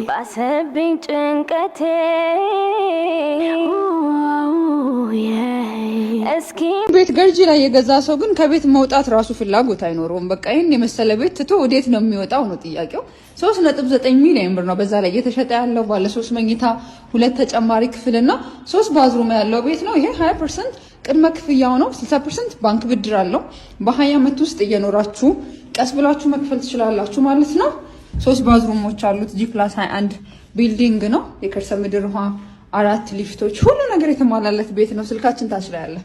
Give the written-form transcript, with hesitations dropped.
ባሰብኝ ጭንቀቴ። እስኪ ቤት ገርጂ ላይ የገዛ ሰው ግን ከቤት መውጣት ራሱ ፍላጎት አይኖረውም። በቃ ይህን የመሰለ ቤት ትቶ ወዴት ነው የሚወጣው ነው ጥያቄው። 3.9 ሚሊዮን ብር ነው በዛ ላይ እየተሸጠ ያለው። ባለ ሶስት መኝታ፣ ሁለት ተጨማሪ ክፍልና ሶስት bathroom ያለው ቤት ነው። ይሄ 20% ቅድመ ክፍያው ነው። 60% ባንክ ብድር አለው። በ20 ዓመት ውስጥ እየኖራችሁ ቀስ ብላችሁ መክፈል ትችላላችሁ ማለት ነው። ሶስት bathroom ኦች አሉት። G+21 building ነው። የከርሰ ምድር ውሃ፣ አራት ሊፍቶች፣ ሁሉ ነገር የተሟላለት ቤት ነው። ስልካችን ታች ላይ አለ።